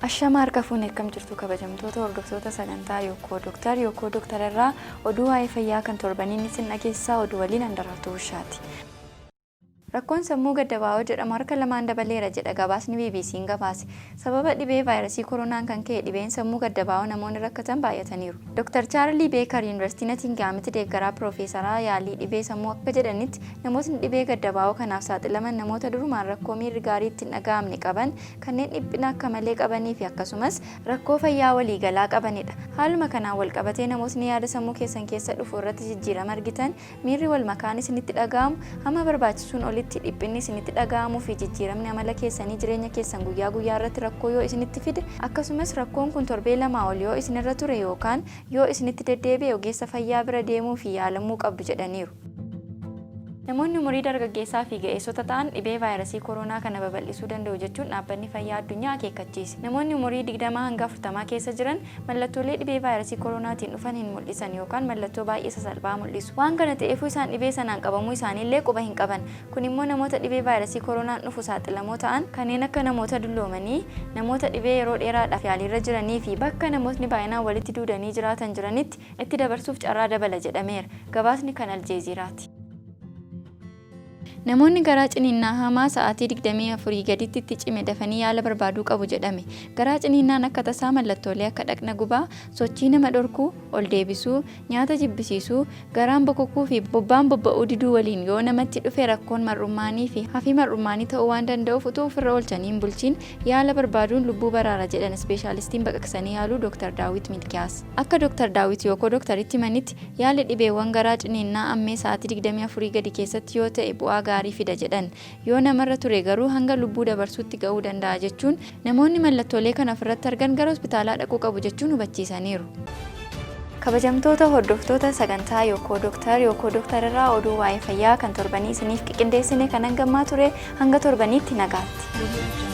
Ashama harka fuune akkam jirtu kabajamtoota hordoftoota sagantaa Yookoo Doktar Yookoo Doktar irraa oduu waa'ee fayyaa kan torbaniin isin dhageessisaa oduu waliin Andaraartuu Bushaati. Rakkoon sammuu gaddabaa'oo jedhamu harka lamaan dabaleera jedha gabaasni BBC'n gabaase. Sababa dhibee vaayirasii koronaan kan ka'e dhibeen sammuu gaddabaa'oo namoonni rakkatan baay'ataniiru. Dr. Chaarlii Beekar Yuunivarsiitii Natiingihaamitti deeggaraa piroofeesaraa yaalii dhibee sammuu akka jedhanitti namootni dhibee gaddabaa'oo kanaaf saaxilaman namoota durumaan rakkoo miirri gaarii itti hin dhaga'amne qaban, kanneen dhiphina akka malee qabaniifi akkasumas rakkoo fayyaa waliigalaa qabanidha. Haaluma kanaan walqabatee namootni yaada sammuu keessan keessa dhufu irratti jijjiirama argitan, miirri wal makaan isinitti dhaga'amu, hamma barbaachisuun olitti dhiphinni isinitti dhaga'amuu fi jijjiiramni amala keessanii jireenya keessan guyyaa guyyaa irratti rakkoo yoo isinitti fide, akkasumas rakkoon kun torbee lamaa ol yoo isinirra ture yookaan yoo isinitti deddeebi'e ogeessa fayyaa bira deemuu fi yaalamuu qabdu jedhaniiru. Namoonni umurii dargaggeessaa fi ga'eessota ta'an dhibee vaayirasii koronaa kana babal'isuu danda'u jechuun Dhaabbanni Fayyaa Addunyaa akeekkachiise. Namoonni umurii 20 hanga 40 keessa jiran mallattoolee dhibee vaayirasii koronaatiin dhufan hin mul'isan yookaan mallattoo baay'ee sasalphaa mul'isu. Waan kana ta'eefuu isaan dhibee sanaan qabamuu isaaniillee quba hin qaban. Kun immoo namoota dhibee vaayirasii koronaan dhufu saaxilamoo ta'an kanneen akka namoota dulloomanii, namoota dhibee yeroo dheeraadhaaf yaaliirra jiranii fi bakka namootni baay'inaan walitti duudanii jiraatan jiranitti itti dabarsuuf carraa dabala jedhameera. Gabaasni kan Aljeeziiraati. Namoonni garaa ciniinnaa hamaa sa'aatii 24 gaditti itti cime dafanii yaala barbaaduu qabu jedhame. Garaa ciniinnaan akka tasaa mallattoolee akka dhaqna gubaa, sochii nama dhorkuu, ol deebisuu, nyaata jibbisiisuu, garaan bokokuu fi bobbaan bobba'uu diduu waliin yoo namatti dhufe rakkoon mar'ummaanii fi hafii mar'ummaanii ta'uu waan danda'uuf utuu ofirra oolchanii hin bulchiin yaala barbaaduun lubbuu baraara jedhan ispeeshaalistiin baqaqsanii yaaluu Dr. Daawit Milkiyaas. Akka Dr. Daawit Yookoo Doktaritti himanitti, yaalli dhibeewwan garaa ciniinnaa ammee sa'aatii 24 gadi keessatti yoo ta'e bu'aa gaarii fida jedhan. Yoo namarra ture garuu hanga lubbuu dabarsuutti ga'uu danda'a jechuun, namoonni mallattoolee kana ofirratti argan gara hospitaalaa dhaquu qabu jechuun hubachiisaniiru. Kabajamtoota hordoftoota sagantaa Yookoo Doktar, Yookoo Doktar irraa oduu waa'ee fayyaa kan torbanii isiniif qiqindeessine kan hangammaa ture hanga torbaniitti nagaatti.